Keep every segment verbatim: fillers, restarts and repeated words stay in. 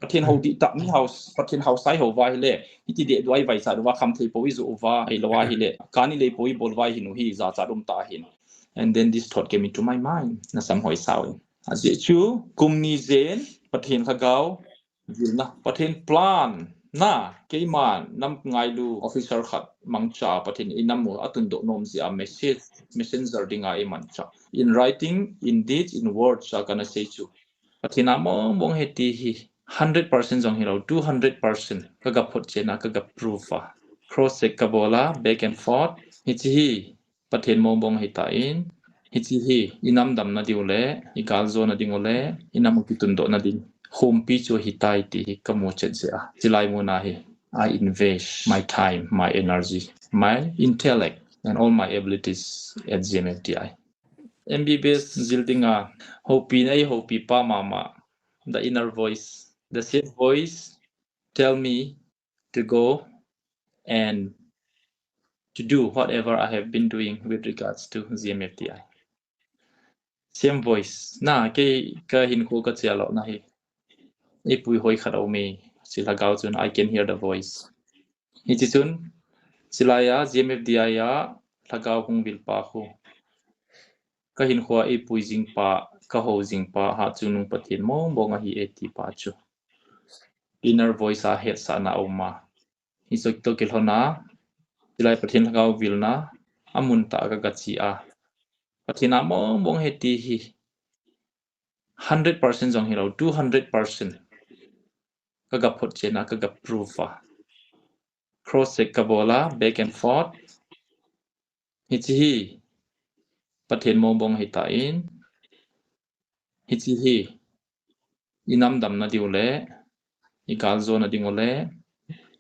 Pathen hou dih tah mi hou, Pathen hou sai hou va hile, hiti deh duai vai sa duva kham thei po i zu uva, ei lo va hile, kani lei po i bol vai hin u hi, za cha dum ta hin. And then this thought came into my mind. Na sam hoi sao in. A je chu, kum ni jen, Pathen lhagao, vilna, Pathen plan, na, keima nam ngailu officer khat mangcha, Pathen i nam u a tundoh nom jia message, messenger dinga i mancha. In writing, in deeds, in words, a kana sei chu. Pathen a mong mong he ti hi, hundred percent jong hilou, two hundred percent. Ka ga phot chena, ka ga prove a. Cross check ka bola, back and forth. Hichi hi, Pathen mong mong he ta in. Hichi hi, i nam damna diu le, i gal jona ding u le, i nam u kitundohna ding. Humpi chu hi tai ti hi ka mu chet jia. Chilai muna hi, I invest my time, my energy, my intellect, and all my abilities at G M F D I. M B B S jil dinga, houpi nei, houpi pa mama, the inner voice, the same voice tell me to go and to do whatever I have been doing with regards to G M F D I. Same voice. Na, kei ka hinkho ka chia lo na hi. I pui hoi khat a um e, si lhagao chun, I can hear the voice. Hichi chun, silai a, G M F D I a, lhagao hung vil pa khu. Ka hinkho a i pui jing pa, ka hou jing pa, ha chu nung Pathen mong mong a hi e ti pa chu. Inner voice a hetsahna a um a. Hi chu to kilhona, silai Pathen lhagao vilna, a mun ta ka ga chi a. Pathen a mong mong he ti hi. Hundred percent jong hilou, two hundred percent. Ka ga phot chena, ka ga prove a. Cross check ka bola, back and forth. Hichi hi, Pathen mong mong he ta in. Hichi hi, i nam damna diu le, i gal jona ding u le,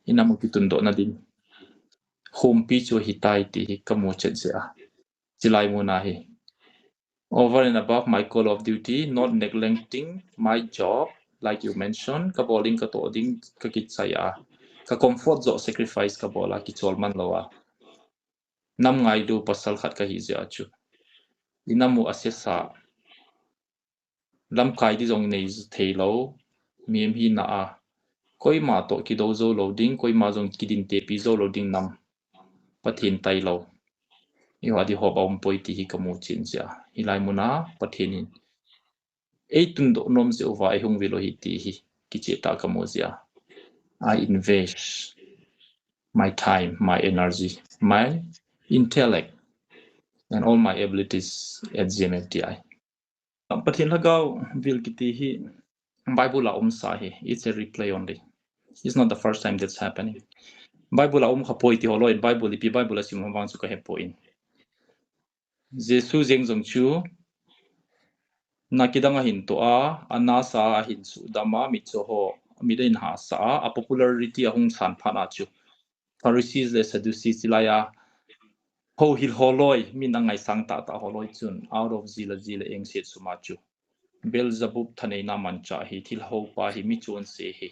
i nam u kitundohna ding. Humpi chu hi tai ti hi ka mu chet jia. Chilai muna hi. Over and above my call of duty, not neglecting my job, like you mentioned, ka bol ding ka toh ding ka kichai a. Ka comfort joh sacrifice ka bol a kichol man lo a. Nam ngailu pasal khat ka hi jia chu. I nam u a sesa. Lamkai di jong nei thei lo, mihem hina a. Koima toh kido jou lo ding, koima jong kidin tepi jou lo ding nam. Pathen tai lo. I ho a di hop a um poi ti hi ka mu chin jia. Hilai muna Pathen in ei tundoh nom jeh uva ei hung vil u hi ti hi kicheh tah ka mu jia. I invest my time, my energy, my intellect, and all my abilities at G M F D I. Pathen lhagao vil kiti hi Bible a um sa hi. It's a replay only. It's not the first time that's happening. Bible a um kha poi ti ho loi, Bible ipi Bible a sim ho vang chu ka he poi. Jesu jeng jong chu na kidang a hin toh a, a nasa a hin sudam a, mitcho ho, mit a hin hasa a, a popularity a hung san phat a chu. Pharisees le Sadducees chilai a, houhil ho loi, min a ngaisang tah tah ho loi chun, out of zeal a zeal a engset sum a chu. Beelzebub thaneina mancha hi, thil hou pa hi, mi chonse hi.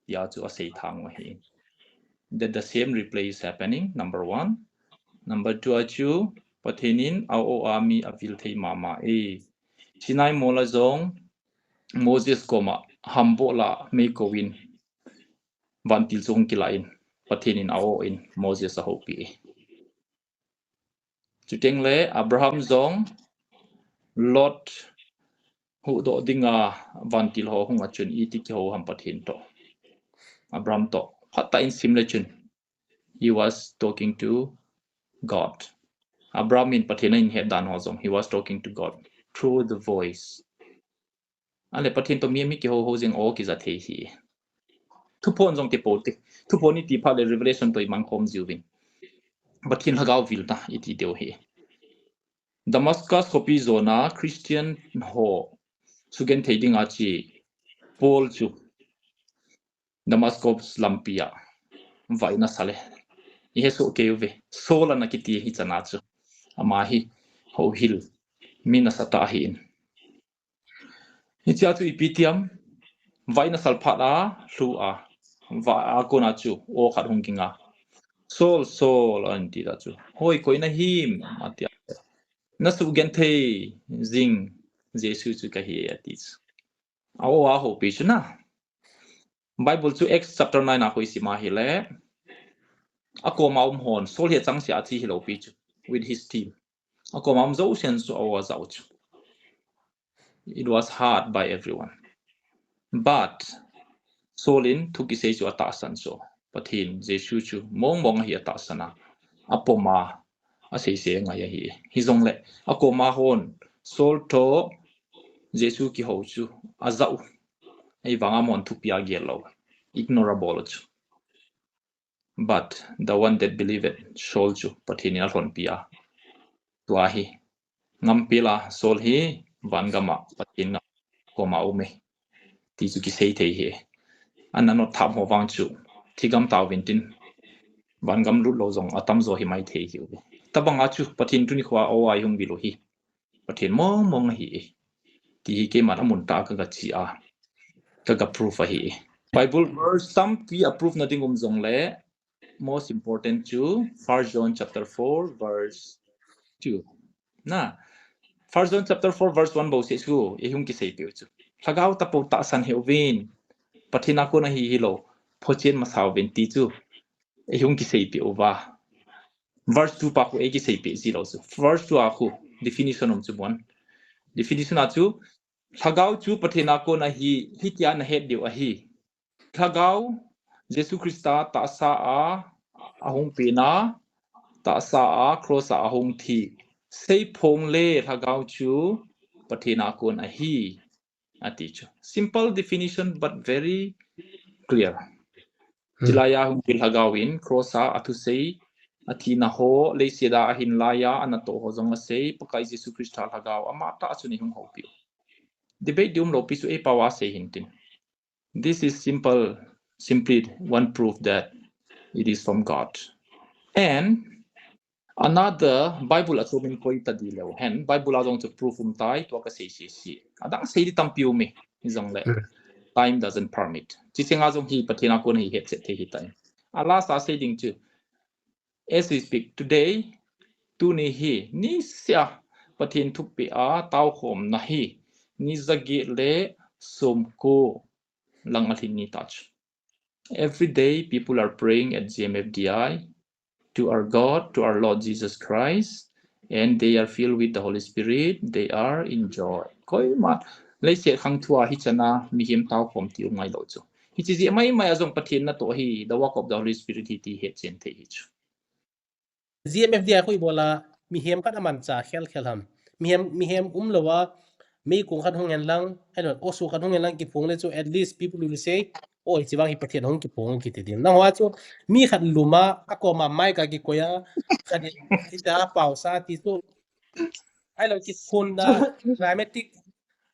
Tia chu a sei thang u hi. That the same replay is happening, number one. Number two a chu, Pathen in a o a mi a vil thei mama e. Sinai mol a jong, Moses koma, hamboh la mei kou in, vantil chu hung kila in, Pathen in a o in, Moses a houpi e. Chuteng le Abraham jong Lot huhdoh dinga vantil ho hung a chun iti kihou ham Pathen toh. Abraham toh. Phat tah in sim le chun. He was talking to God. Abraham in Pathen a hin het dan ho jong. He was talking to God through the voice. Ale Pathen toh mi, mi kihou hou jing o kija thei hi. Thuphon jong ti po te. Thuphon i ti phat le revelation toh i mang khom jiu vin. Pathen lhagao vil ta i ti deu hi. Damascus khopi jona Christian ho sugen thei dinga chi Paul chu Damascus lampi a vaina sa le. I he soh kei uve. Saul ana kiti hi chana chu. Ama hi houhil. Mi nasa tah ahi in. Hichia chu ipi tiam, vaina sal phat a, lhu a, va a kona chu, o khat hung ging a. Saul, Saul, an ti ta chu. Hoi, koi na him, a ti a. Na sugen thei jing, Jesu chu ka hi, a ti chu. A o a houpi chu na. Bible chu Acts chapter nine a khu isim a hile, akoma um hon, Saul hi achang sia athi hilou pi chu, with his team. Akoma um jousen chu aou ajah u chu. It was heard by everyone. But Saul in thu kisei chu atahsan chu, Pathen Jesu chu mong mong ahi atahsan a, apom a, asei se ngai ahi. Hijongle akoma hon Saul toh Jesu kihou chu ajah u. Ahivanga amahon thupi agel lou, ignore abol u chu. But the one that believed, Saul chu Pathen in alhonpi a, tua hi ngam pela Saul hi vangam a Pathen ngam koma um e ti chu kisei thei hi. Ana not thap ho vang chu thigam tao vin tin, vangam lut lou jong atam jo hi mai thei hi uve. Tabang a chu Pathen tuni khoa aou a ihung vil u hi Pathen mong mong ahi e ti hi keiman amun tah a kaga chi a, kaga proof ahi e. Bible verse tampi a proof na ding um jongle, most important chu First John chapter four verse two. Na, First John chapter four verse one bou seh chu ihung kisei peh u chu, Lhagao tapou tahsan hih uvin, Pathen a kon ahi hilou, phochen masa uvin ti chu ihung kisei peh uva. Verse two pa khu eikisei peh ji lou chu. Verse two a khu definition um chu bon. Definition a chu, Lhagao chu Pathen a kon ahi, hitia nahet diu ahi. Lhagao, Jesu Christa tahsa a ahung pen a, tahsa a cross a ahung thi. Seiphong le Lhagao chu Pathen a kon ahi, ati chu. Simple definition but very clear. Hmm. Chulai a hung pen Lhagao in cross a athusei, athina ho, leiset a ahin lai a anatoh ho jong asei, Pakai Jesu Christa Lhagao amatah chun eihung houpi u. Debate ding umlou pi chu eipao a sei hin tin. This is simple, simply one proof that it is from God. And another, Bible a chu min koi ta di leu hen, Bible a jong chu proof um tai, tua kasei sese. Adang sei di tampi um e, hijongle. Hmm. Time doesn't permit. Hiche nga jong hi Pathen a kon ahi hetchet thei hitai. A last a sei ding chu, as we speak today, tuni hi, nisea Pathen thupeh a taokhomna hi, ni jaget le somko lang alhin ni tah chu. Every day, people are praying at G M F D I to our God, to our Lord Jesus Christ, and they are filled with the Holy Spirit, they are in joy. Koima, leiset khang thua hichan a mihem taokhom ti um ngailou chu. Hiche jeh maimai a jong Pathen natoh hi, the work of the Holy Spirit hi ti hetchen thei hi chu. G M F D I khu ibola mihem khat amanchah khel khel ham. Mihem, mihem umlouva, meikong khat hung hen lang, ahilouleh, osu khat hung hen lang kiphong le chu, at least people will say, "Oh, hiche vang hi Pathen hung kiphong," kiti ding. Nangho a chu, mi khat lum a, akoma mic a kikoi a, khat in, hitia pao sa ti chu. Ahilou kiphonna, dramatic,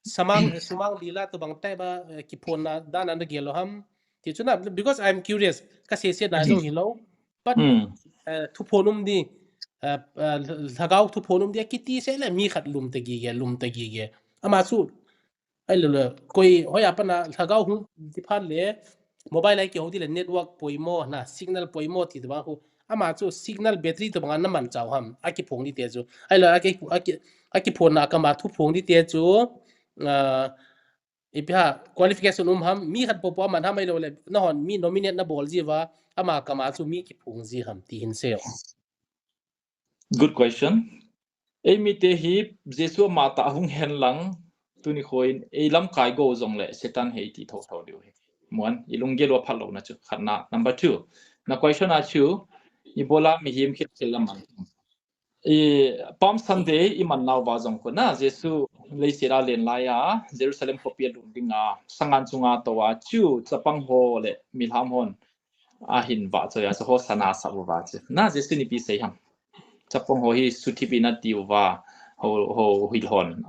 samang, sumang lila tobang type a, eh, kiphonna dan a nagel lou ham. Ti chu na, because I'm curious, kasei sese na jong hilou. But, hmm, eh, thuphon um di, eh, eh, Lhagao thuphon um di, kiti seh le mi khat lum ta gige, lum ta gige. Ama chu, ahilouleh, koi hoiya pat a Lhagao hung di phat le, mobile a kihou di le network poimo, na, signal poimo ti tobang khu. Ama chu signal battery tobang a namanchah u ham, akiphong di te chu. Ahilou, aki, aki, akiphonna kama thuphong di te chu, ah, ipi ham, qualification um ham, mi khat popo aman ham ahilouleh, nahon mi nominate nabol jiuva, ama kama chu mi kiphong ji ham, ti hin seiyo. Good question. Eimite hi Jesu amatah hung hen lang, tuni khoin, eilamkai go jongle, Satan hi eiti thotho diu hi. Muan, ilunggel uva phatlouna chu, khatna. Number two, na question a chu, ibola mihem khel khel aman. I, Palm Sunday iman nauva jong khu na, Jesu leiset a len lai a, Jerusalem khopi a lut ding a, sangan chunga tou a chu, chapang ho le milham hon ahin vahchoi a chu, Hosanna asah uva chu. Na, Jesu in ipi sei ham. Chapang ho hi suthip in ati uva, ho, ho, hoilhon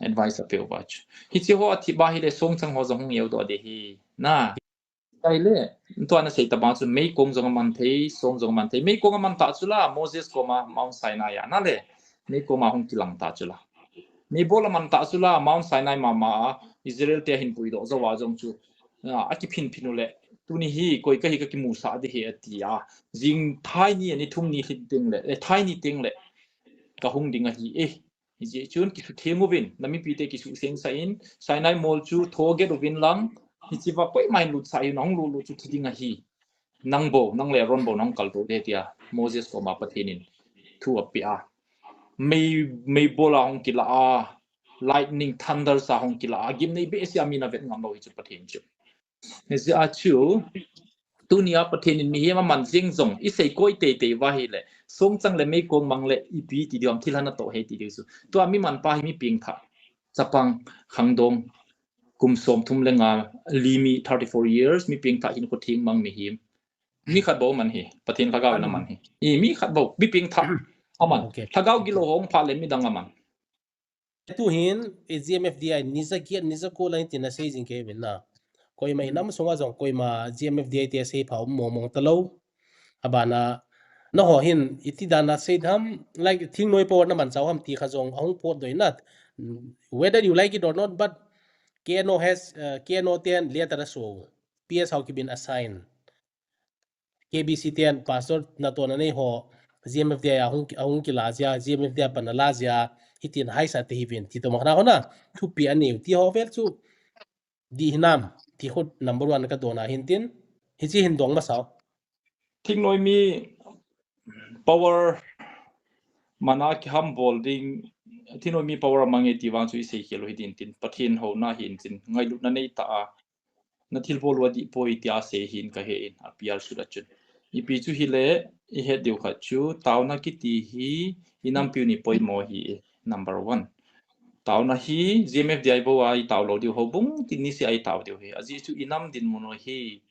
advice apeh uva chu. Hiche ho athip a hile songchang ho jong hung eudoh ding ahi. Na, ahile, tua nasei tobang chu meikong jong aman thei, song jong aman thei. Meikong aman tah chu la, Moses koma Mount Sinai a, na le, meikong a hung kilang tah chu la. Meibol aman tah chu la, Mount Sinai mama a, Israel te ahin puidoh jouva jong chu, a, akiphin phin u le, tuni hi, koi kahi kakimusah ding ahi ati a. Jing thai ni, ani thum ni lhin teng le, eh, thai ni teng le, kahung ding ahi e. Hijeh chun kisutheng uvin, namipite kisuhsengsah in, Sinai mol chu thoget uvin lang, Hiche va koima hin lutsah hih un, nahung lutlut chu thi ding ahi. Nang bou, nang le Aaron bou nahung kaltou ding tia Moses koma Pathen in thu apeh a. Mei, meibol a hung kila a, lightning, thunder sa hung kila a, gimnei behseh a min avet ngam lou hi chu Pathen chu. Hijeh a chu, tunia Pathen in mihem aman jeng jong, isei koi teitei uva ahile, songchang le meikong mang le ipi ti diu ham, thilha natoh ahi ti diu chu. Tua mi manpa hi mi pengthah, chapang, khangdong, kum somthum le nga, li mi thirty-four years, mi pengthah hinkho theng mang mihem. Mi khat bou aman hi, Pathen lhagao in aman hi. I mi khat bou, mi pengthah aman. Okay. Lhagao gilou hung pha le midang aman. Tuhin, i G M F D I, ni ja giet, ni ja ko lang tin asei jing kei uvin na. Koima i nam sunga jong, koima G M F D I te asei pha um mong mong talou. Abana, nangho hin, iti dan a sei ding ham, like, thingnoi power na manchah u ham ti kha jong, ahung potdoh in na. Whether you like it or not, but K N O has, uh, K N O ten letter aso, P S Haokip in assign. K B C ten pastor natohna nei ho, G M F D I ahung, ahung kila jia, G M F D I pan ala jia, hitin haisa te hiuvin, ti toh ma khat na ho na, thupi anei u ti ho vel chu, dih hinam, ti khu number one ka dona hin tin, hiche hin dong masau. Thingnoi mi power mana kiham bol ding, thingnoi mi power amang e ti vang chu isei khel u hi din tin, Pathen houna hin tin, ngailutna nei ta a, na thilbol u adih poi tia asei hin kahe in, apial sut a chun. Ipi chu hile, ihet diu khat chu, taona kiti hi, inampiu ni poimo hi, number one. Taona hi, G M F D I bou a itao lou diu, houbung tin niseh a itao diu hi. Ajeh chu inam dinmun u hi,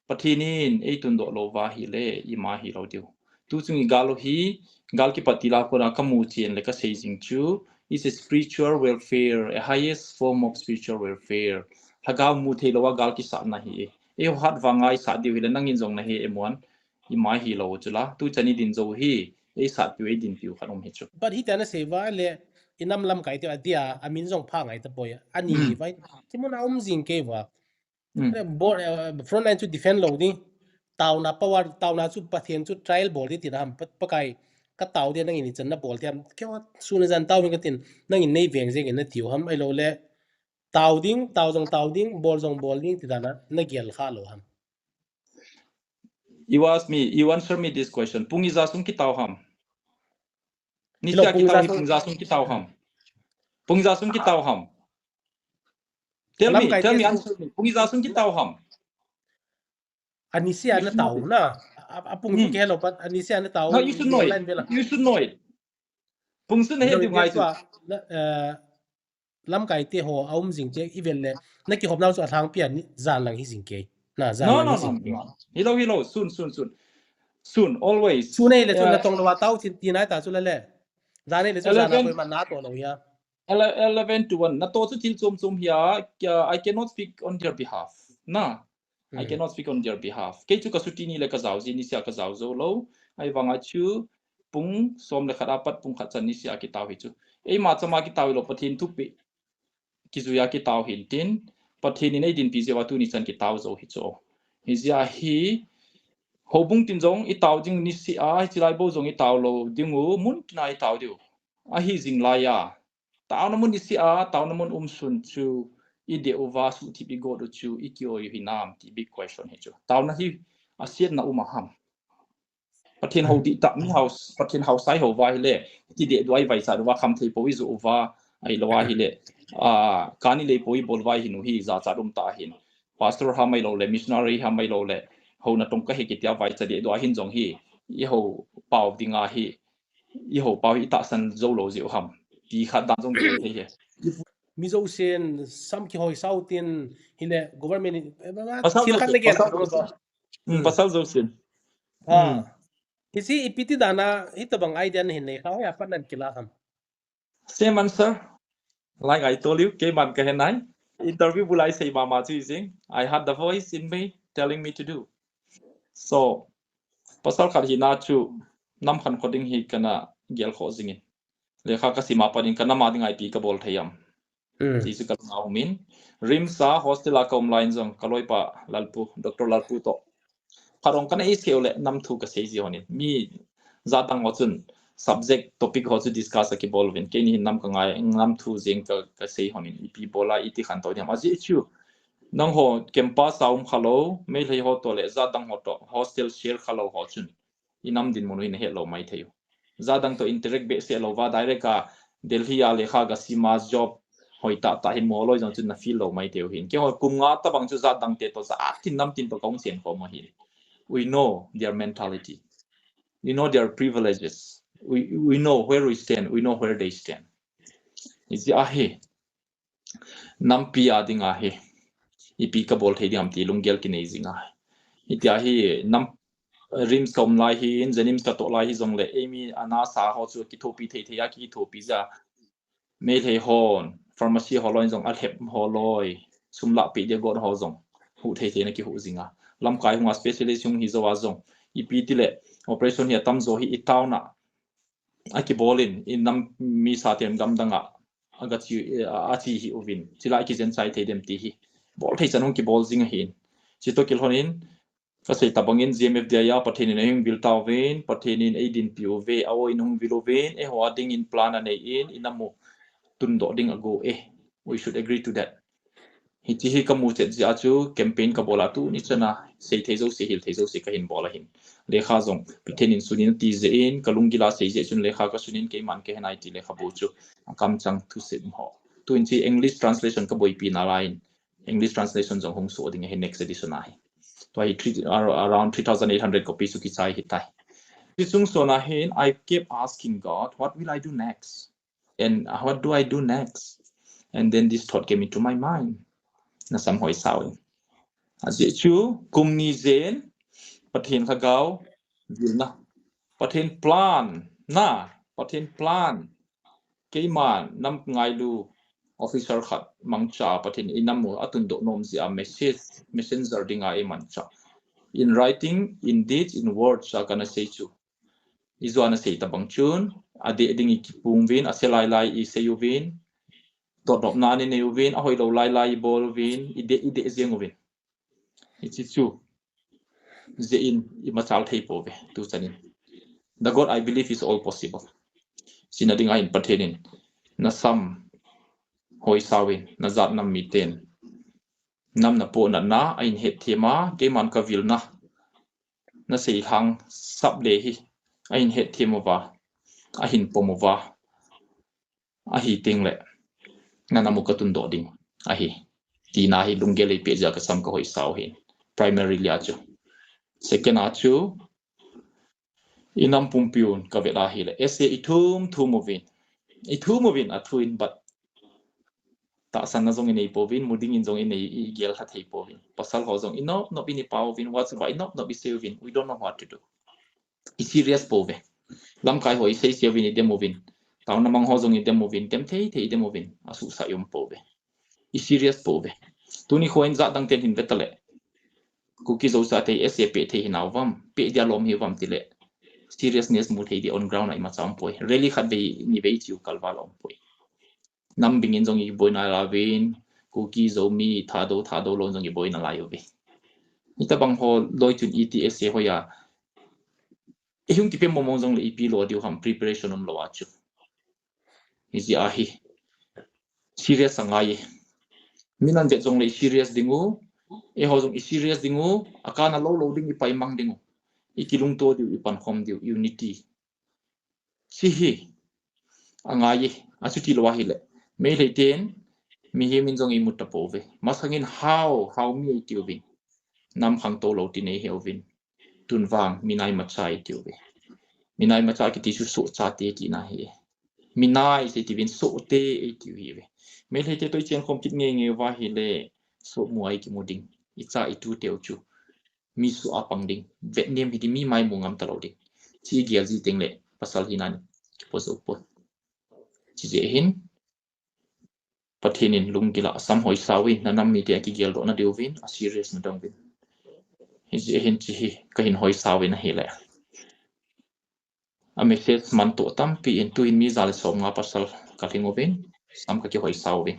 Pathen in eitundoh lou uva ahile, ima hilou diu. Tuchung i gal u hi, gal kipat til a kona kamu chen le kasei jing chu, is a spiritual warfare, a highest form of spiritual warfare. Lhagao mu theilou a gal kisatna hi e. Eiho hat vanga isat diu hile nangin jong nahe e muan, ima hilou chu la. Tuchan i din jou hi, eisatpiu, eidinpiu khat um hi chu. But hitia nasei uva le, inam lamkai te adia, amin jong pha ngai tapoi. Ani vai, kimun a um jing kei uva. Bol, eh, front line chu defend lou ding. Taona power, taona chu Pathen chu trial bol ding tina ham, Pa-, Pakai, katao ding nangin ichan nabol ding ham. Keiho sun le jan tao hin katin, nangin nei veng jeng in natiu ham, ahilou le. Tao ding, tao jong tao ding, bol jong bol ding, ti dan a, nagel kha lou ham. You ask me, you answer me this question. Pung ija sung kitao ham? Niseh a kitao hi pung ija sung kitao ham? Pung ija sung kitao ham? Tell me, tell me, answer me. Pung ija sung kitao ham? Aniseh a natao na. A, apung kihelo pat, aniseh a natao. No, you should know it. You should know it. Pung sun he diu ngai chu. Lamkai te ho aum jing che, ivel le, nakihop nau chu alhangpi a ni, jan lang hi jing kei. Na, jan lang hi jing kei. Hilou, hilou, sun, sun, sun. Sun, always. Sun ahile chu natong lou a tao chin ti nai ta chu la le. Jan ahile chu jan a koiman nato lou hia. Ele-, eleven to one. Nato chu thil chom chom hia, I cannot speak on their behalf. Na. I cannot speak on their behalf. Kei chu ka chuti ni le ka jao ji, niseh a ka jao jou lou. Ahivanga chu pung som le khat apat pung khat chan niseh a kitao hi chu. Eima chama kitao hilou, Pathen thupeh kijui a kitao hin tin, Pathen in eidinpi jeh uva tuni chan kitao jou hi chu. Hijeh a hi, houbung tin jong itao ding niseh a, hiche lai bou jong itao lou ding u, mun tina itao diu. Ahi jing lai a. Taona mun niseh a, taona mun um sun chu, ideh uva suhthip igot u chu, ikioi u hinam ti big question hi chu. Taona hi, asetna um a ham? Pathen hou dihtah mi hao, Pathen hao sai hou uva hile, ti deh dua ivaichat uva kham thei pou ijoh uva, ahilou ahile, a, kani lei pou ibol uva hin u hi, jachat um tah ahin. Pastor ham ahilou le, missionary ham ahilou le, houna tong kahi kiti a vaichat deh dua hin jong hi, ihou pau ding ahi, ihou pau hi itahsan jou lou jeh u ham. Ti khat dan jong kithei hi. Mi jousen, sam kihoi sao tin, hile, government in, thil khat nagel. Pasal jousen. Hiche ipi ti dan a, hitobang idea nahin nei kha, hoiya pat nahin kila ham? Same answer. Like I told you, keiman kahe nai. Interview bul a isei mama chu jing. I had the voice in me telling me to do. So, pasal khat hina chu, nam khankho ding hi kana gelkhoh jingin. Lekha kasim a pat in kanam a dinga ipi kabol thei am? Ti chu kalunga umin. RIMS a hostel a kaum lai in jong kaloipa Lalpu, Doctor Lalpu toh. Khat ong kana isei u le nam thu kasei ji honin. Mi jatdang ho chun subject topic ho chu discuss akibol uvin. Keini hin nam kangai, nam thu jeng ka, kasei honin. Ipi bol a iti khantou ding ham. Ajeh chu Nangho campus a um khalou, Meitei ho toh le jat dang ho toh hostel share khalou ho chun, i nam dinmun u hi nahet lou maithei u. Jat dang toh interact behseh louva, direct a Delhi a lekha gasim a job hoitah tah hin mu loi jong chun na feel lou maithei u hin. Keiho kum nga tabang chu jat dang te toh, jat tin nam tin toh kahung chen khom u hin. We know their mentality. We know their privileges. We, we know where we stand. We know where they stand. Hijeh a hi, nampi a dinga hi, ipi kabol thei ding ham ti lunggel kinei jing ahi. Hitia hi, nam, RIMS ka um lai hin, JNIMS ka toh lai hijongle, eimi a nasa ho chu kithopi thei thei a, kithopi ja. Meitei hon, pharmacy ho loi jong, alhep ho loi, sum lahpeh dia got ho jong, huh thei thei na kihuh jing a. Lamkai hunga specialist hung hi jou a jong, ipi tile, operation hi atamjo hi i town a, akibol in, i nam mi sa ten gamdang a, aga chi, a, achi hi uvin, chila kijen chai thei dem ti hi. Bol thei chan hung kibol jing ahin. Chutoh kilhon in, kasei tabang in GMFDI a Pathen in eihung vil tauvin, Pathen in eidinpi uve, a-o in hung vil uvin, eiho a ding in plan anei in, i nam u tundoh ding ago e. We should agree to that. Hiche hi kamu chet jeh a chu campaign kabol a tuni chan a sei thei jouse, hil thei jouse kahin bol ahin. Lekha jong Pathen in sun in ati jeh in, kalunggil a sei jeh chun lekha kasun in, keiman kahe nai ti lekhabu chu akamchang thusei um ho. Tuin chu English translation kaboipi nalai in, English translation jong hung soh ding ahi next edition a hi. Tua hi three, ar-, around three thousand eight hundred copy chu kichai hitai. Hiche sung sona hin, I kept asking God, "What will I do next? And what do I do next?" And then this thought came into my mind. Nasam hoisau in. Ajeh chu, kum ni jen, Pathen lhagao vilna, Pathen plan, na, Pathen plan. Keiman nam ngailu officer khat mangcha Pathen in i nam u atundoh nom jeh a message, messenger dinga eimancha. In writing, in deeds, in words a kana sei chu. Ijeh a nasei tabang chun, adeh ding i kipung uvin, ase lai lai i sei uvin, dotnopna i nei uvin, ahoilou lai lai i bol uvin, i deh, i deh jeng uvin. Hiche chu, jeh in i machal thei pouve, tu chan in. The God I believe is all possible. Chuna dinga hin Pathen in, nasam hoisau in, najat nam miten, nam napoh natna, ahin hetthem a, keiman kavilna, nasei lhang sap le hi, ahin hetthem uva, ahin pom uva, ahi teng le, na nam u katundoh ding ahi. Tina hi lunggel eipeh jeh a kasam kahoisau hin. Primarily a chu. Second a chu, i nam pumpi un kavet a hile, ase i thum thum uvin. I thum uvin a thu in, but tahsanna jong i nei pouvin, muding in jong i nei, i gel lha thei pouvin. Pasal ho jong i nop nop in i pao uvin, WhatsApp a i nop nop i sei uvin. We don't know what to do. I serious pouve. Lamkai ho i sei sei uvin, i dem uvin. Taona mang ho jong i dem uvin, dem thei thei i dem uvin. Asuhsah i um pouve. I serious pouve. Tuni khoin jat dang ten hin ve tale. Kuki Zo chate ase peh thei hinau vam, peh dia lom hiu vam tile. Seriousness mu thei di on ground a imacha um poi. Rally khat vei, ni vei chiu kalval um poi. Nam bing in jong i boina lauvin, Kuki Zomi, Thadou, Thadou lou jong i boina lai uve. Hitabang ho loi chun iti ase hoiya. I hung kipe momong jong le ipi lo diu ham preparation um lou a chu. Hijeh a hi. Serious angai. Min an vet jong le i serious ding u. Eiho jong i serious ding u. Akana lou lou ding i paimang ding u. I kilungto diu, i pankhom diu, unity. Chi hi. Angai, achuti lou ahile. Meitei ten, mihem in jong i mu tapouve. Masang in hao, hao mi i tiuvin. Nam khangtou lou ti nei heuvin. Tun vang, minai macha i tiuve. Minai macha kiti chu soh chate tina hi. Minai sei tiuvin sohte i tiu hive. Meitei te toh i chen khom kit ngei ngei uva hile, soh mu a i kimu ding. I cha i tu teu chu. Mi soh a pang ding. Vetnem hi di mi mai mu ngam talou ding. Chi gel ji teng le, pasal hina in kipo jou poi. Chi jeh hin, Pathen in lunggil a sam hoisau in, na nam mite a kigel doh na diuvin, a serious na dong uvin. Hijeh hin chi hi, kahin hoisau in ahile. A message man toh tampi in, tuin mi ja le som nga pasal kalhing uvin, sam kakihoisau uvin.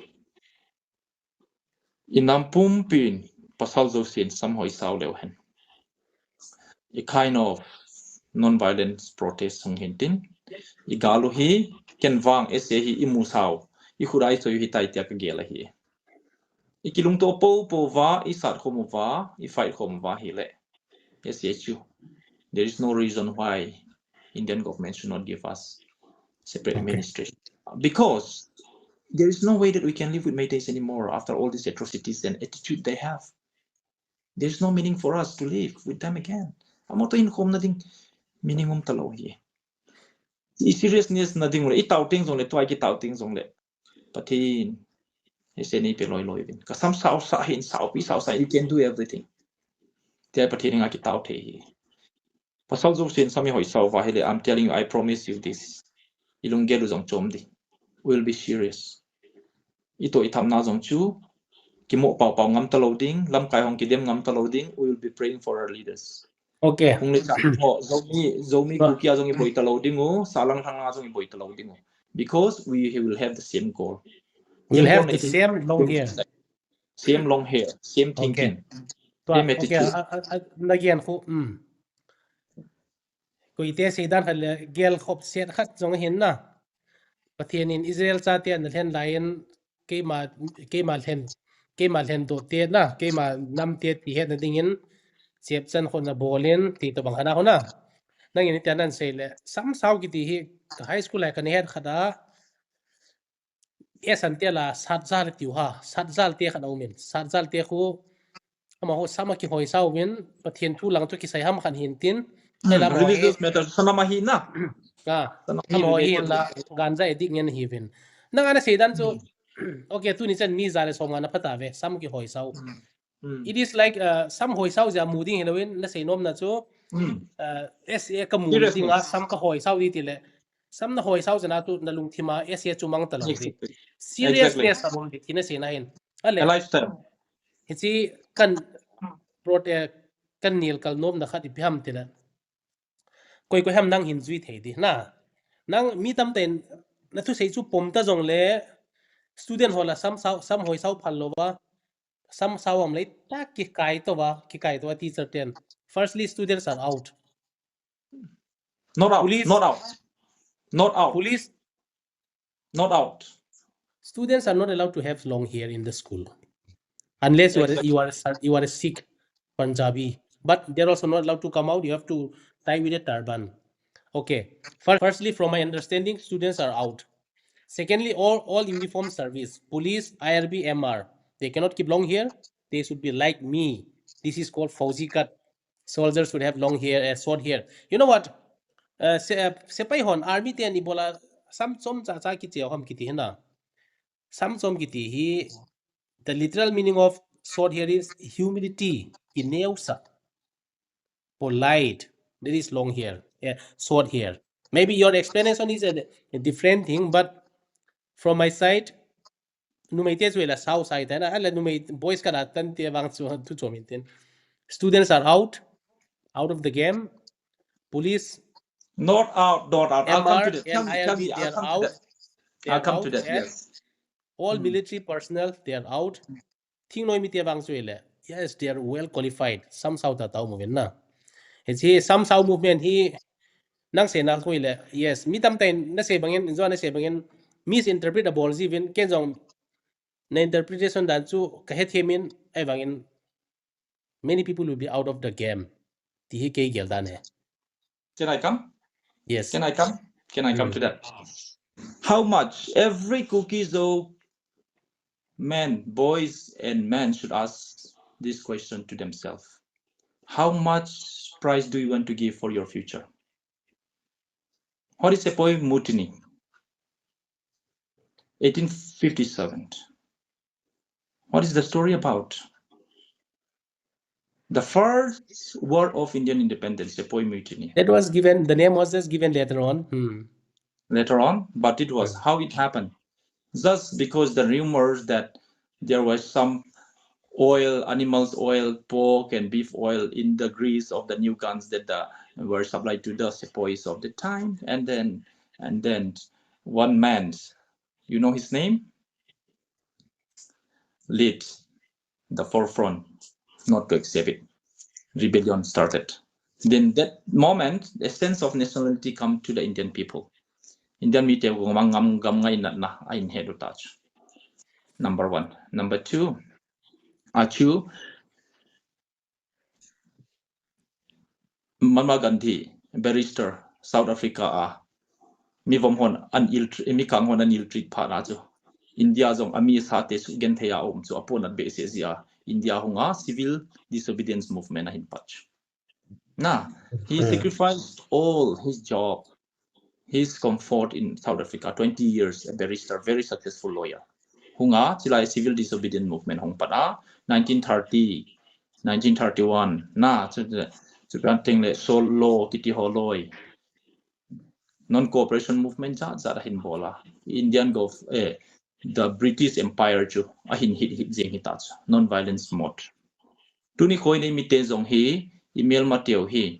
I nam pumpin pasal jousen sam hoisau leu hen. I kind of non-violence protest hung hin tin. I gal u hi, ken vang ase hi i musau, i khut a i choi u hitai tia kagel ahi. I kilungto popo uva, i sat khom uva, i fight khom uva hile. Yes, yes, you. There is no reason why Indian government should not give us separate Okay. administration. Because there is no way that we can live with Meiteis anymore after all these atrocities and attitude they have. There's no meaning for us to live with them again. Amaho toh hinkhom na ding meaning um talou hi. I seriousness na ding le, i tao teng jong le, tua i kitao teng jong le. Pathen, he se ni pe loi loi vin. Ka sam sao sa hin, sao pi sao sa, you can do everything. Tia Pathen nga kitao thei hi. Pasal jousen sam i hoi sao uva hile, I'm telling you, I promise you this. I lunggel u jong chom di. We'll be serious. I toh i thapna jong chu, kimo pao pao ngam talou ding, lamkai hong kidem ngam talou ding, we will be praying for our leaders. Okay. Hung le cha, oh, Zomi, Zomi Ba- Kuki a jong i boi talou ding u, Salang Thang a jong i boi talou ding u. Because we will have the same goal. We'll Same have goal the is same long hair. Same long hair, same Okay. thinking, Tua, same okay, attitude. a, a, a, na gen khu, um. Koite seidan khat le, gel khop set khat jong hin na. Pathen in Israel chate ana lhen lai in, keima, keima lhen, keima lhen doh te na, keima nam te ti hetna ding in, chep chan khon na bol in, ti tobang khat na khu na. Nangin tia nan sei le, sam sao kiti hi, ka high school lai ka na het khat a, S an te la sat jal tiu ha, sat jal te khat a um in, sat jal te khu, amaho sam a kihoi sao vin, Pathen thu lang chu kisai ham khat hin tin, Hmm, hela amaho hi, religious matter, sanam ahi na. a, Sanam ahi amaho hi related la, to- ganja addict ngen hi vin. Nang ana seidan chu, Hmm. okay, tuni chan mi ja le som nga na phat a ve, sam kihoi sao. Hmm. Hmm. It is like, uh, sam hoi sao ja mu ding hi lo in, na sei nom na chu, Hmm. uh, S A ka mu Seriously. ding a, sam ka hoi sao di ti le, sam na hoi sao ja na tu na lungthim a, S A chu mang ta lo di. Exactly. Seriousness a bom di ti na sei na hin. Ale, A lifestyle. hichi kan prot-, eh, kan nil kal nom na khat ipi ham ti le. Koi koi ham nang hin jui thei di na. Nang mi tam ten na thu sei chu pom ta jong le student ho la sam sao, sam hoi sao phal lo va. Sam sao am le ta kikai to va, kikai to va teacher ten. Firstly, students are out. Not out. Police. Not out. Not out. Police. Not out. Students are not allowed to have long hair in the school. Unless you are, Exactly. you are, you are a Sikh Punjabi. But they're also not allowed to come out. You have to tie with a turban. Okay. Fir-, firstly, from my understanding, students are out. Secondly, all, all uniform service, police, I R B, M R, they cannot keep long hair. They should be like me. This is called Fauzi cut. Soldiers should have long hair, uh, short hair. You know what? Uh, se-, uh, sepai hon, army ten ibola, sam chom cha cha kicheu ham kiti hi na. Sam chom kiti hi, the literal meaning of short hair is humility, kineusa, polite. That is long hair, yeah, short hair. Maybe your explanation is a, a different thing, but from my side, numei te chu la sao sai ta na, ala numei boys ka la tan te vang chu tu chom in tin. Students are out, out of the game. Police, Not out, not out. I'll come to M R that. and Tell me, tell me. I R B, they I'll are come to out. that. I'll They are come to out, that. and Yes. all Mm. military personnel, they are out. Thingnoi mi te vang chu le. Yes, they are well qualified. Sam sao ta tao movement na. Hichi sam sao movement hi nang sei na khu le. Yes, mi tam tain na sei bangin, in jo na sei bangin misinterpret a bol ji vin, ken jong na interpretation dan chu ka hethem in, ahivangin many people will be out of the game. Ti hi kei gel dan he. Can I come? Yes. Can I come? Can I come Mm. to that? How much? Every Kuki Zo men, boys and men should ask this question to themselves. How much price do you want to give for your future? What is Sepoy Mutiny? Eighteen fifty-seven. What is the story about? The first war of Indian independence, Sepoy Mutiny. That was given, the name was just given later on. Hmm. Later on, but it was Hmm. how it happened. Just because the rumors that there was some oil, animals oil, pork and beef oil in the grease of the new guns that the, were supplied to the sepoys of the time. And then, and then one man, you know his name? Lead the forefront not to accept it. Rebellion started. Then that moment, a sense of nationality come to the Indian people. Indian mite ngam, ngam, ngam ngaina na, a in head touch. Number one. Number two, Achu, Mahatma Gandhi, barrister, South Africa a, mi vom hon an ill tre- mi kang hon an ill treat phat na chu, India jong a mi sa te sugenthei a um chu a ponat behseh jeh a India hunga civil disobedience movement ahin pat chu. Na, he sacrificed all his job, his comfort in South Africa, twenty years, a barrister, very successful lawyer. Hunga, chulai civil disobedience movement hung pat a, nineteen thirty, nineteen thirty-one, na, chu, chu, chu kan ting le, Salt Law, kiti ho loi. Non-cooperation movement jat jat ahin bol a. Indian Gulf, eh, the British Empire chu, ahin hit hit jeng hita chu. Non-violence mode. Tuni khoi nei mite jong hi, i melma teu hi,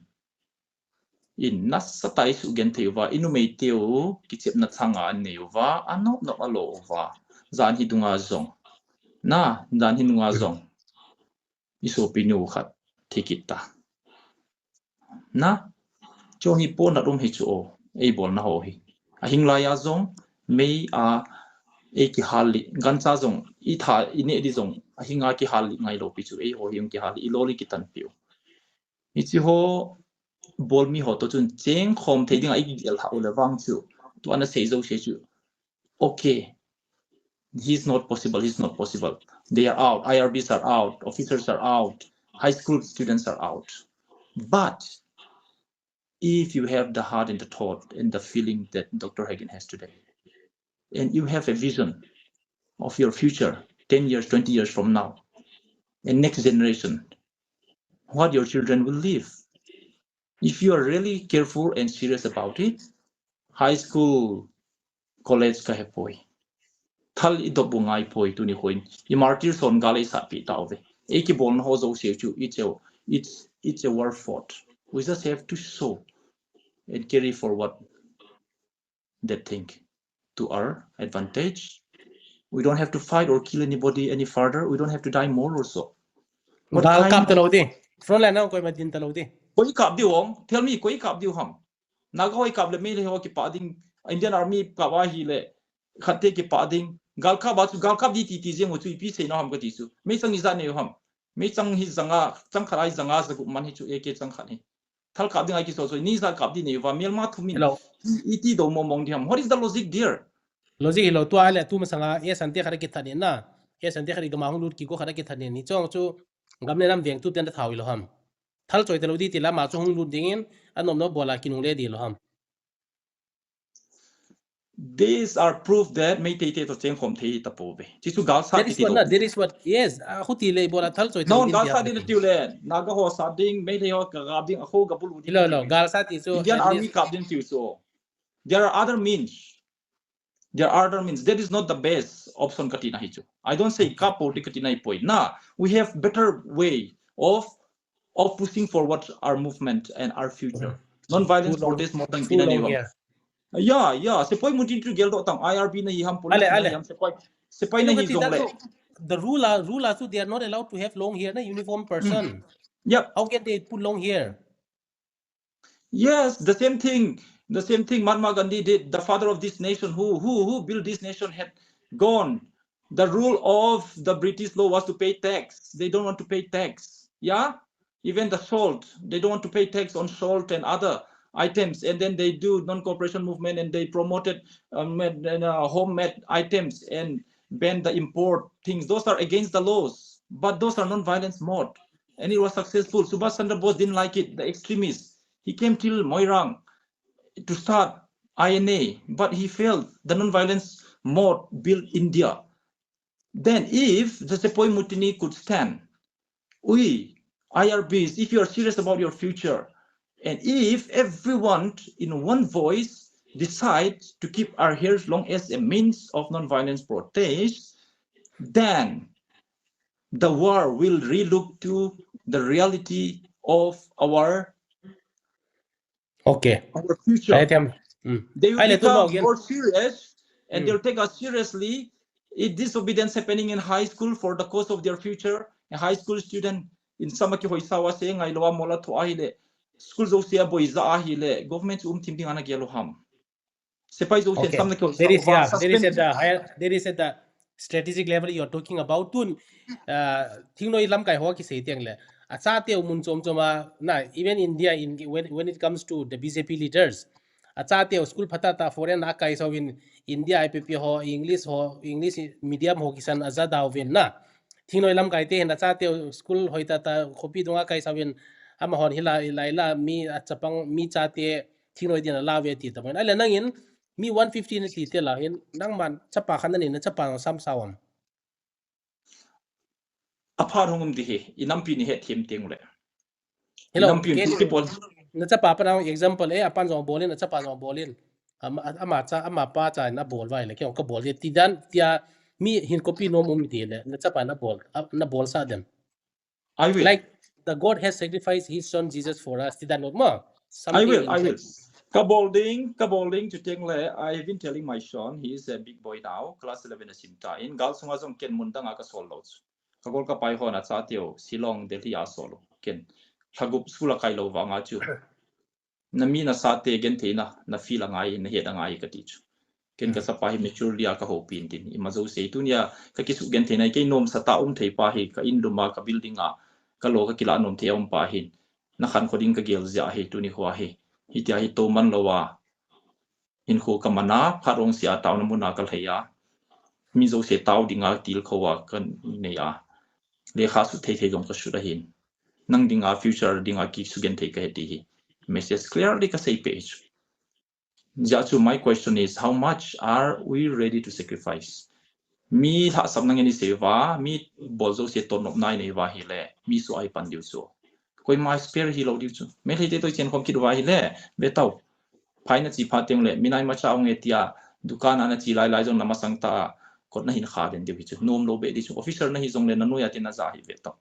in nasa tai sugenthei uva, i numei teu, kichepna changa an nei uva, a nop nop a lo uva. Jan hi dunga jong. Na, jan hi dunga jong. I sopi nu khat, thi kit ta. Na, chu hi ponat um hi chu o, ei bolna ho hi. A hing lai a jong, mei a, ei kihal li, gancha jong, i tha, i neh di jong, a hinga kihal li ngai lo pi chu, ei ho hi jong kihal li, i lo li kitan piu. Hichi ho, bol mi ho to chun, cheng khom thei dinga i gel ha u le vang chu, tu ana sei jo se chu. Okay, he's not possible, he's not possible. They are out, I R Bs are out, officers are out, high school students are out. But if you have the heart and the thought and the feeling that Doctor Hagen has today, and you have a vision of your future, ten years, twenty years from now, and next generation, what your children will live. If you are really careful and serious about it, high school, college ka hepoi. Thal i dop u ngai poi tuni khoi. I martyr son gal ei sat pi tau ve. Ei kibolna ho jo se chu, it's a, it's, it's a war fought. We just have to show and carry forward that thing to our advantage. We don't have to fight or kill anybody any further. We don't have to die more also. What Gal kind kap ta of lo di. Front line na koi ma din ta lo di. Koi kap di ong? Tell me, koi kap di ham? Naga hoi kap le Meitei ho kipa ding. Indian Army kap a hi le. Khat te kipa ding. Gal kap a chu, gal kap di ti ti jeng u chu ipi sei na ham kati chu. Meichang ijat nei u ham? Meichang hi janga, chang khat a hi janga jagup man hi chu A K chang khat hi. Thal kap ding a kiso so, ni ijat kap di nei uva, melma thum in. Hello. Iti do mong mong di ham. What is the logic there? Logic hi lo, tua le tu masanga, e sante khat a kithat ni na. E sante khat i gama hung lut kiko khat a kithat ni. Ni chong chu, gam le nam veng tu ten da thau i lo ham. Thal choi ta lo di ti la ma chu hung lut ding in, a nom no bola kinung le di lo ham. These are proof that Meitei te to cheng khom thei ta po ve. Chi chu gal sa That is kiti what, lo. Na, that is what, yes, a khuti le bola thal choi ta No, lo di gal ti sa a. Din tiu le, Naga ho sa ding, Meitei ho ka ga ding, a ho ga bul u ding. Lo, lo, gal sa ti chu, Indian at Army least kap ding tiu chu. There are other means. There are other means. That is not the best option kati na hi chu. I don't say kap po ti kati na hi poi. Na, we have better way of, of pushing forward our movement and our future. Non-violence Too long, protest mo tang too pina ni long wa. Here. Yeah, yeah. Sepoy mutin tu gel do tang I R B na hi ham, police Ale, na ale. Hi ham, sepoy, sepoy na Look hi at it, jong le. That's the rule, uh, rule, uh, so they are not allowed to have long hair, na uniform person. Yep. How can they put long hair? Yes, the same thing. The same thing Mahatma Gandhi did, the father of this nation, who, who, who built this nation, had gone. The rule of the British law was to pay tax. They don't want to pay tax. Yeah? Even the salt, they don't want to pay tax on salt and other items. And then they do non-cooperation movement and they promoted, um, made, uh, homemade items and ban the import things. Those are against the laws, but those are non-violence mode. And it was successful. Subhas Chandra Bose didn't like it, the extremists. He came till Moirang to start I N A, but he failed. The non-violence mode built India. Then if the Sepoy Mutiny could stand, we, I R Bs, if you are serious about your future, and if everyone in one voice decide to keep our hairs long as a means of non-violence protest, then the world will relook to the reality of our Okay. Our future. Ai tem. Mm. They will Ai le, tu become mo again. More serious, and Mm. They'll take us seriously. If disobedience happening in high school for the cause of their future, a high school student in Samaki Hoisawa saying, "I lo mola to ahile, school Zosia boy za ahile, government um thim ding ana gelo ham." Sepai Zosia Okay. Samaki There is, Hoisawa yeah, there is at suspend. The higher, there is at the strategic level you're talking about tun, uh, thingnoi lamkai ho kisei teng le. Achate u mun chom chom a, na, even India, in, when, when it comes to the B J P leaders, achate u school phatah tah foreign a kai sauvin India I P P ho, English ho, English medium ho kisan aja dauvin na. Thingnoi lamkai te hin achate u school hoitah tah khopi dunga kai sauvin amahon hila, ila, ila mi achapang mi chate thingnoi din alauve ti tabang. Ahile nangin mi one fifty nati te la hin nangman chapa khat nanei na chapa nang sam sao am. Aphat hung um di hi, i nampi ni hetthem teng le. Hello, nampi ni ti bol. Na chapa pa nang example, eh, apan jong bol in, na chapa jong bol in. Ama, ama cha, ama pa cha na bol vai le, kei ka bol di ti dan, tia mi hin copy nom um di le, na chapa na bol, a, na bol sa dem. I will. Like the God has sacrificed his son Jesus for us. Ti dan mo. I will, I will. Ka bol ding, ka bol ding, chuteng le, I've been telling my son, he is a big boy now, class eleven a sim ta in, gal sunga jong ken mun dang a ka sol lo chu. Ka gol ka pai hon achate u, Shillong, Delhi a sol u. Ken, lhagup school a kai lo vang a chu. Na mi na sate genthei na, na feel a ngai, na het a ngai ka ti chu. Ken ka sapa hi maturely a ka houpi in tin, ima jouse tunia ka kisu genthei na, kei nomsa tah um thei pa hi, ka in lum a, ka building a, ka lo ka kila nom thei a um pa hin, na khankho ding ka gel jeh a hi, tuni hoa hi, hitia hi to man lo a, hinkho ka man a, phat hung sia taona mun a ka lhei a, mi jouse tao ding a tilkhou a ka nei a, lekha sut thei thei jong ka sut a hin, nang ding a future ding a kisu genthei ka he ti hi, message clearly ka sei peh hi chu. Jeh chu my question is, how much are we ready to sacrifice? Mi lhahsamna ngen i sei uva, mi bol jouse totnopna i nei uva hile, mi suh a i pan diu chu. Koima spare hi lo diu chu. Melhei te toh i chen khom kit uva hile, ve tau. Phai na chi phat teng le, mi nai macha hung e tia, dukan a na chi lai lai jong na masang ta, kot na hin kha den diu hi chu. Nom lo be di chu. Officer na hi jong le, na noi a te na ja hi ve tau.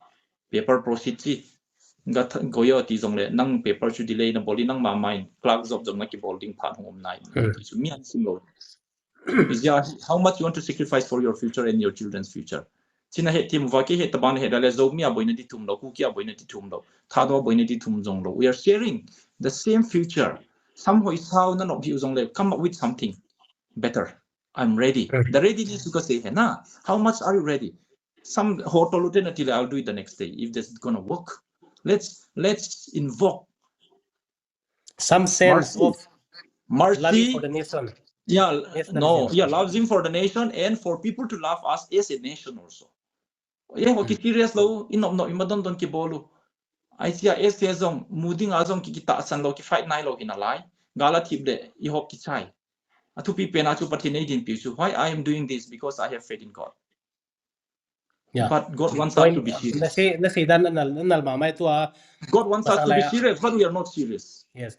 Paper proceed chi. Ga th-, goyo ti jong le, nang paper chu delay na bol in, nang mama in, clerk job jong na kibol ding phat hung um nai. Hmm. Ti chu mi an sim lo. Is there, how much you want to sacrifice for your future and your children's future? China he tim va ke he tabang he da le Zomi a boina di thum lo, Kuki a boina di thum lo, Thadou a boina di thum jong lo. We are sharing the same future. Some hoi sao na nok di jong le, come up with something better. I'm ready. Mm. The ready ni chu ka sei he na. How much are you ready? Some hotel uten until I'll do it the next day if this is gonna work. Let's, let's invoke some sense of mercy, loving for the nation. Yeah, no, yeah, loving for the nation and for people to love us as a nation also. Ye ho ki serious lo, i nop nop i ma don don kibol u. Ai sia S A jong, mu ding a jong ki, kitahsan lo, ki fight nai lo hi nalai. Gal a thip le, i hop kichai. A thupi pen a chu Pathen ei dinpi chu. Why I am doing this? Because I have faith in God. Yeah. But God wants us to be serious. Na sei, na sei dan na, na, na ma mai tua. God wants us to be serious, but we are not serious. Yes.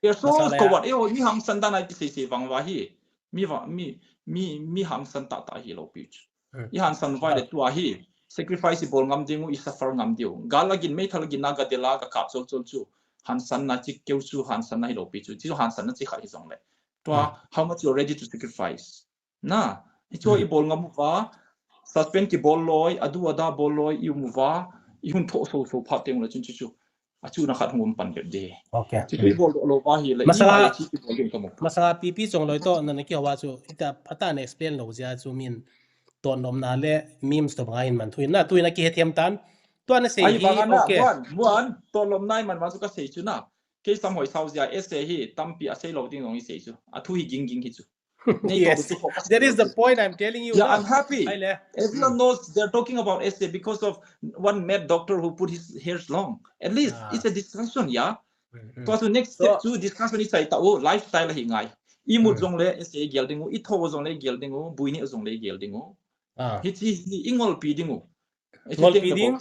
We are so coward. Eh, mi hangsan dan ai ti sei sei vang va hi. Mi va, mi, mi, mi hangsan tah tah hi lo pi chu. Hmm. I hangsan vai le tua hi. Sacrifice i bol ngam ding u, i suffer ngam ding u. Gal a gin, meithal gin na ga del a ga kap chol chol chu. Hangsan na chi keu chu, hangsan na hi lo pi chu. Chi chu hangsan na chi khat hi jong le. Tua, hmm, how much you are ready to sacrifice? Na, i chu i bol ngam uva, suspend kibol loi, adu ada bol loi, i um uva, i hun tho so so phat teng le chun chu chu. A chu na khat hung um pan kit di. Okay. Chi chu i bol lo va hi le, masala, i chi i bol ding ka mo. Masala pi pi chong loi to, na na ki hawa chu, ita phatah na explain lo jeh chu min totnopna le memes to banga hin man thu in na, tu in a ki he thiam tan. Tua na sei hi, okay. Muan, muan, totnopna i man ma chu ka sei chu na. Kei sam hoi sao jeh a S A hi, tampi a sei lo ding jong i sei chu. A thu hi ging ging hi chu. Yes, that is the point I'm telling you. Yeah, I'm happy. Everyone knows they're talking about S A because of one mad doctor who put his hairs long. At least it's a discussion, yeah. So, so next step chu discussion is like, oh, lifestyle hi ngai. I mut jong le S A gel ding u, i tho jong le gel ding u, bui ni jong le gel ding u. Hi chi hi i ngolpi ding u. Ngolpi ding,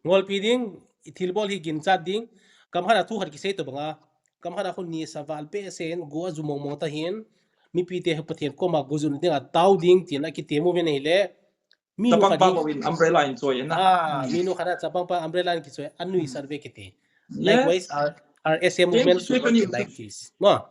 ngolpi ding, i thilbol hi ginchat ding, kam khat a thu khat kisei to banga, kam khat a khun nisa val pe sen, go a ju mong mong ta hin, mipi te Pathen koma go jun ding a tao ding tin a kitem uvin ahile, mi nu khat in umbrella in choi na. Ah, mi nu khat a chapang pa umbrella in kichoi, a nuisat ve kiti. Likewise, our, our S A movement should not be like this. No?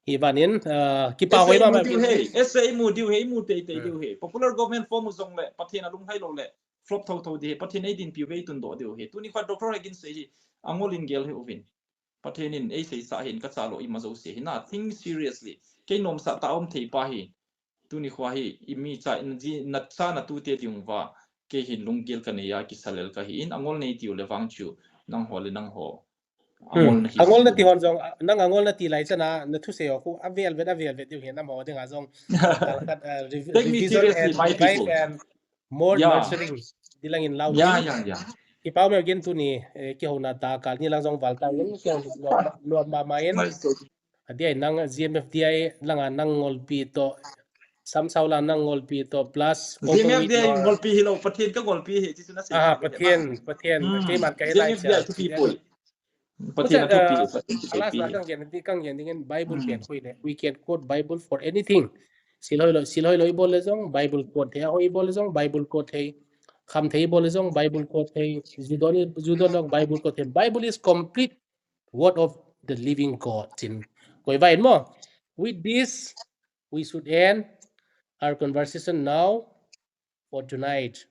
Hi vanin, uh, kipa hoi ma ma. S A i mu diu he, i mu tei tei diu he. Popular government form u jong le, Pathen a lunglhai lo le, flop tho tho di he, Pathen ei dinpi u ve i tundoh diu he. Tuni kha Doctor Hegin sei hi, angol in gel hi uvin. Pathen in ei seisa hin ka cha lo i ma jouse hi na, think seriously. Kei nomsa tah um thei pa hi. tuni khoa hi, i mi cha, na ji, na cha na tute ding uva, kei hin lunggel ka nei a, kisalel ka hi in, angol nei tiu le vang chu, nangho le nangho. Hmm. Angol na hi angol na ti hon jong, nang angol na ti lai chana, na thusei ho khu, avel vet, avel vet diu hin, amaho dinga jong, khat, uh, rev-, revision and revive and more nurturing, dilangin lau. Ya, ya, ya. Kipau meu gin tuni, eh, kihouna ta kal ni lang jong val ta in, kiang lo, lo ma ma in. Adih nang G M F D I langa nang ngolpi to, Samsau la nang ngolpi to, plus G M F D I ngolpi hi lo, Pathen ka ngolpi hi, ti chu na sei. Ah, Pathen, Pathen, hmm, keiman ka hi lai cha. Pathen athupi, Pathen athupi. Alas, kang gen, kang gen dingin Bible pen khui le. We can quote Bible for anything. Sil hoilou, sil hoilou i bol le jong Bible quote thei, ahoi i bol le jong Bible quote thei, kham thei i bol le jong Bible quote thei, ju don, ju don le jong Bible quote thei. Bible is complete word of the living God. Tin koi vai mo. With this, we should end our conversation now for tonight.